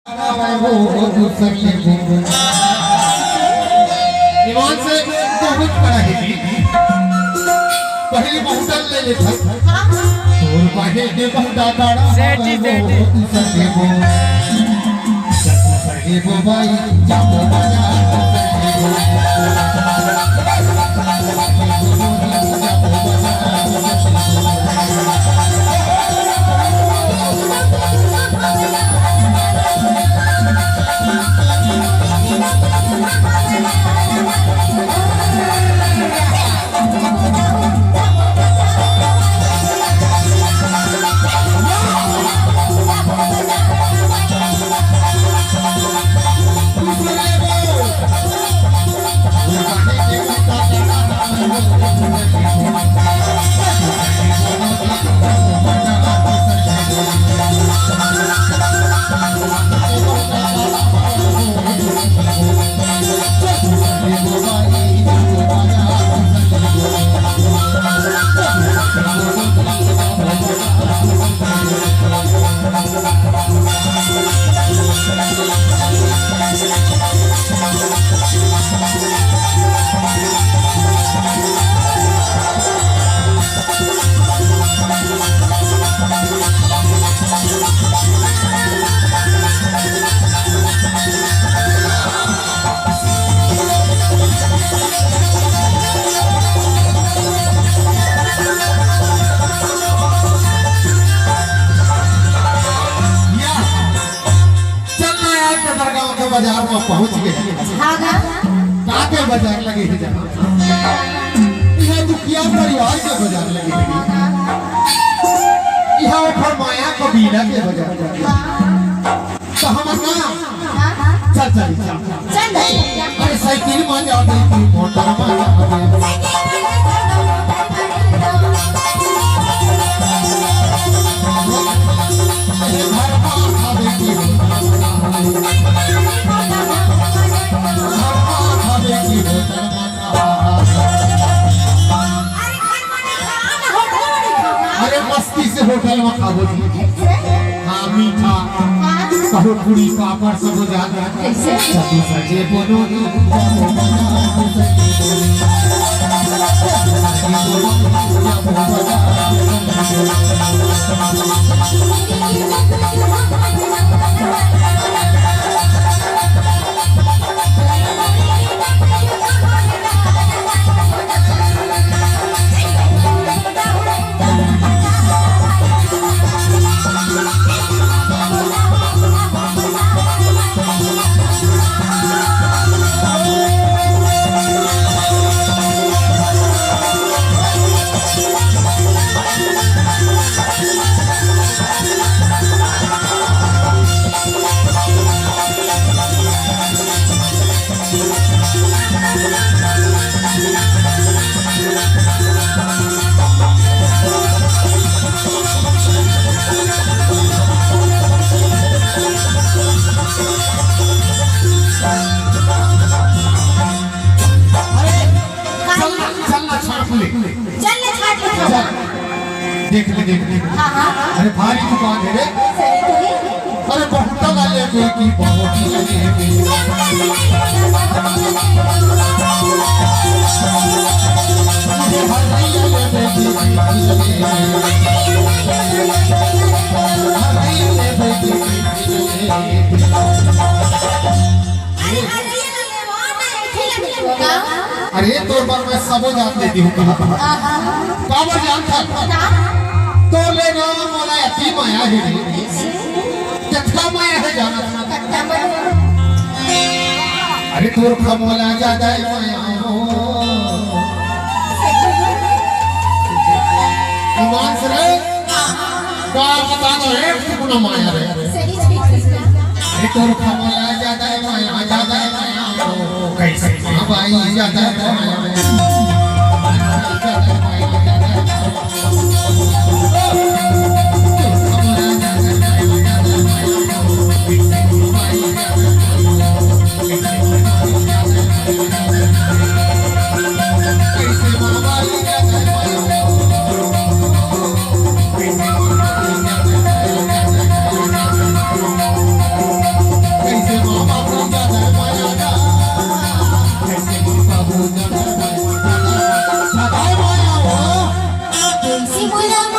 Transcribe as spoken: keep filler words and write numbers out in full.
ईमान से बहुत बड़ा है जी। पहले बहुतल ले लेथन। तोर पहले के बहुता बड़ा सेठी, सेठी। दूसर के वो। दूसर के वो भाई, जाबो बाजार, दूसर के वो। चल ना यार, कतरगांव के बाजार में पहुंच गए। हाँ गा। का के बाजार लगे हे जाना? यह दुखिया परिवार के बाजार लगे हे। यह ओकर माया कबीला के बाजार लगे। तो हम ना, चल, चल, चल। चल, चल। अरे साइकिल में जा दे, मोटर में जा दे। अरे मस्ती से होटल में खाबो जी। हाँ, मीठा। कहो पूरी पापड़ सब हो जात। कैसे? सजे बोलो। अरे, चल ना, चल ना, छाप ले। चल ना, छाप ले। चल। देख ले, देख ले। हाँ, हाँ। अरे, भारी दुकान है रे। सही तो है। अरे, बहुत वाले कोई की बहुत ही लगे हैं। मुझे हर नहीं लगे, हर नहीं लगे। अरे, तोर बर मैं सबो जात लेती हूँ कहा। काबर जानत हस? तोर ले ना मोला अति माया हे रे। कतका माया हे जानत हस? अरे, तोर खा मोला ज्यादा हे माया हो। ईमान से रे। का बता दो, एक टुकड़ा माया रे। सही चीज है। अरे तोर खा मोला ज्यादा हे माया, ज्यादा हे माया। कैसे माँ बाई ज्यादा हे माया। Buena